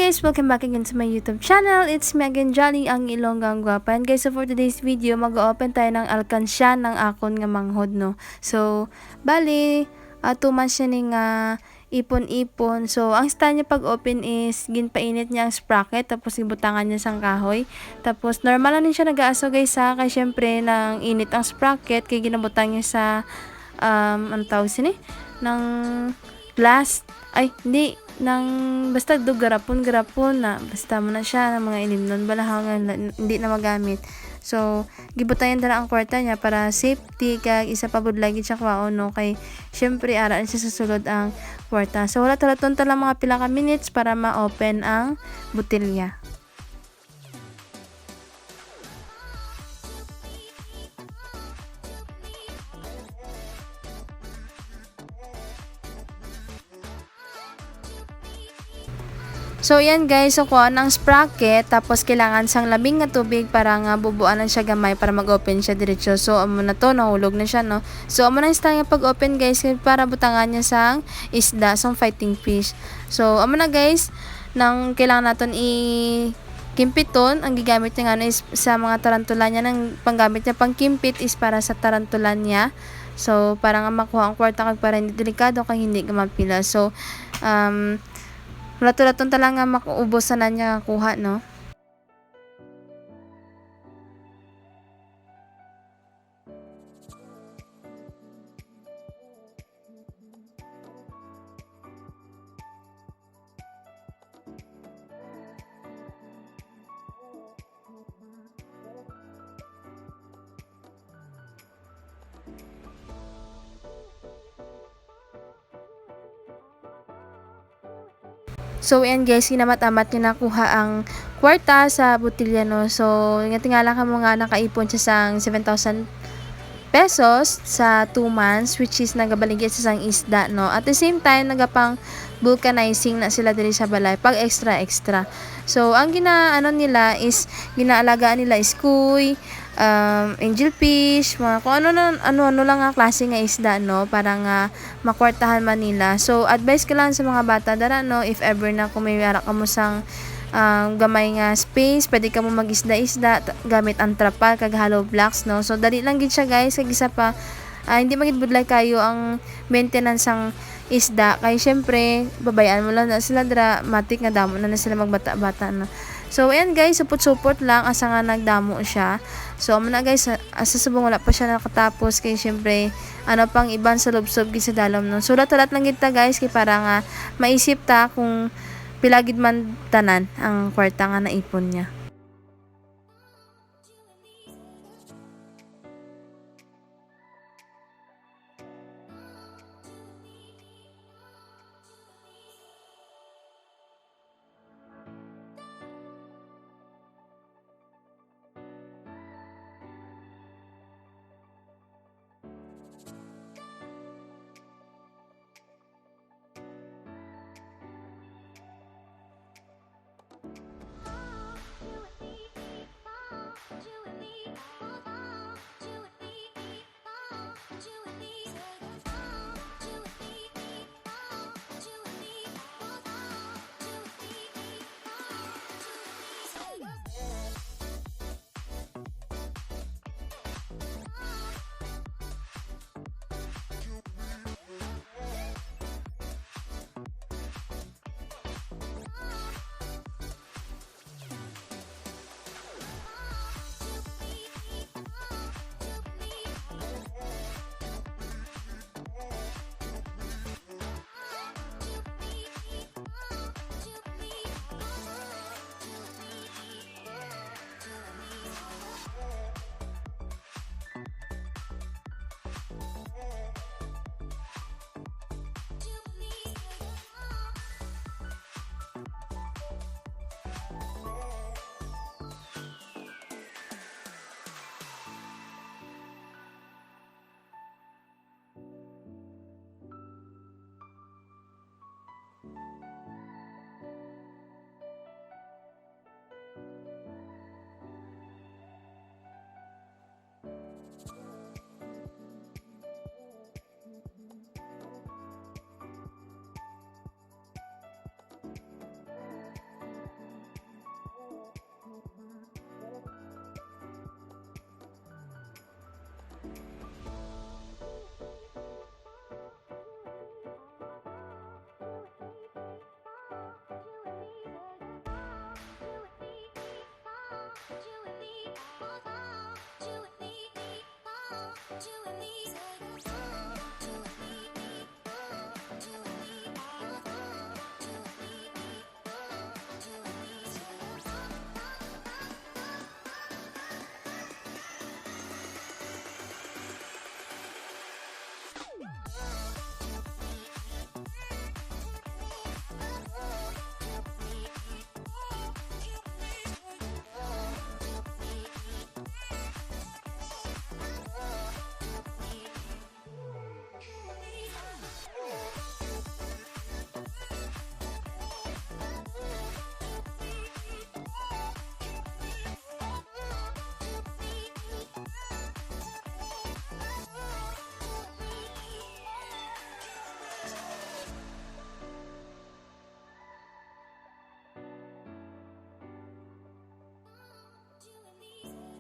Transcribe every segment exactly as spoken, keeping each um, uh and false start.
Guys, welcome back again to my YouTube channel. It's me again, Jolly, ang Ilonggang Guwapa. And guys, so for today's video, mag-open tayo ng alkansya ng akon nga manghod, no? So, bali, uh, two months siya ni nga ipon-ipon. So, ang style niya pag-open is ginpainit niya ang sprocket, tapos gibutangan niya sang kahoy. Tapos, normal lang din siya nag-aaso, guys, ha? Kay syempre, nang init ang sprocket, kay ginabutang niya sa, um, ano tawag sini? Nang glass. Ay, hindi. Nang, basta do garapon, garapon na. Basta mo na siya, ng mga ilimnon, balahaw nga la-, hindi na magamit. So, gibutayan dala ang kwarta niya para safety, kag isa pa budlay gid siya kwaon, no? Kay, syempre, ara na siya sa sulod ang kwarta. So, hulat-hulaton ta lang mga pila ka minutes para ma-open ang botelya. So, yan guys. So, kuha ng sprocket. Tapos, kailangan sang labing nga tubig para nga bubuan lang siya gamay para mag-open siya diretso. So, amo na to. Nahulog na siya, no? So, amo na yung style nga pag-open, guys, kay para butangan niya sang isda, sang fighting fish. So, amo na, guys. Nang kailangan naton i-kimpiton, ang gigamit niya nga is sa mga tarantula niya. Nang panggamit niya pang kimpit is para sa tarantula niya. So, para nga makuha ang kwarta kag para hindi delikado kag hindi ka mapila. So, um, hulat-hulaton ta lang nga makuubos sa nanya nga kuha, no? So, ayan guys, ginamat-amat niya nakuha ang kwarta sa botelya, no? So, nga tingala ka mo nga nakaipon siya sang seven thousand pesos sa two months, which is nagabaligya sa sang isda, no? At the same time, nagapang vulcanizing na sila diri sa balay pag extra-extra. So, ang ginaano nila is, ginaalagaan nila is kuy, um, angelfish, mga kung ano na, ano-ano lang nga klase nga isda, no? Para nga makwartahan man nila. So, advice ko lang sa mga bata dara, no, if ever na kung may ara kamo sang, ah, gamay nga space, pwede kamo mag-isda-isda t-, gamit ang trapal kag hollow blocks, no. So, dali lang gid siya, guys, kag isa pa, ah, hindi man gid budlay kayo ang maintenance sang isda, kay syempre, babayaan mo lang na sila dira, matik nga damo na, na sila magbata-bata na. So, ayan guys, support-support lang asa nga nagdamo siya. So, amo na guys, asa subong wala pa siya nakatapos, kay syempre, ano pang iban sa lubsob gid sa dalom, no? Sulat-sulat lang gid ta, guys, kay para nga maisip ta kung pila gid man tanan ang kwarta nga naipon niya.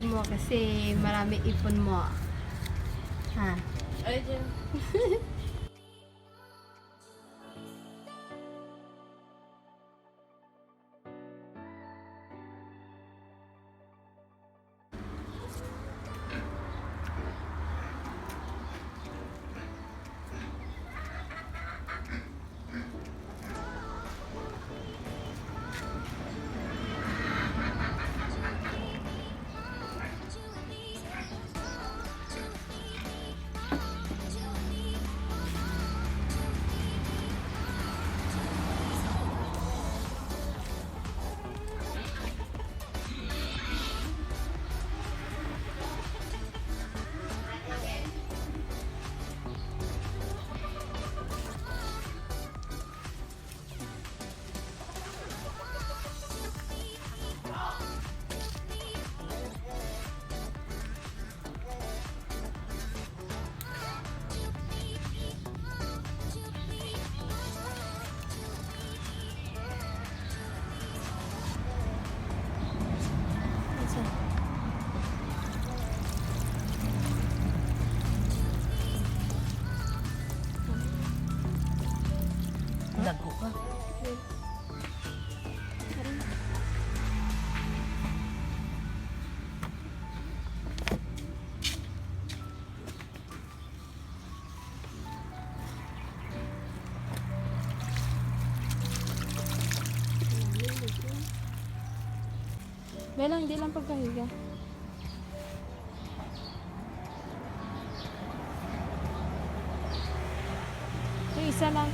Mo kasi marami ipon mo. Ha? Ay, dyan. Lago ka. Belang, di lang pagkahiga. Yung isa lang.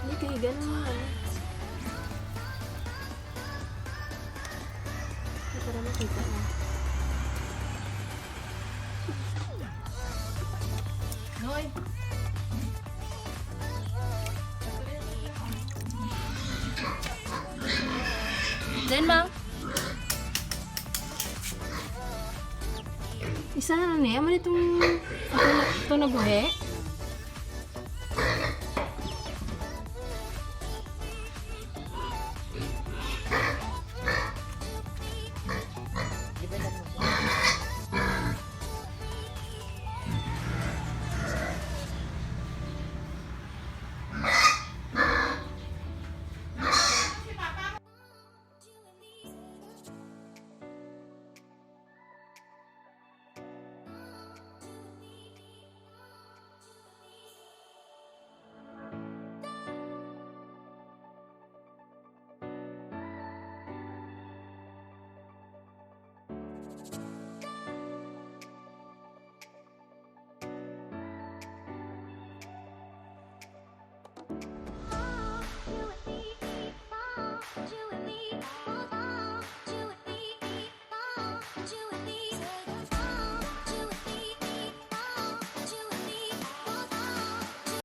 Hindi kayo ganun mo, ano? Hindi para makita na. Noy! Then, ma? Isa na ni, amo nitong, ito na, ito na buhi.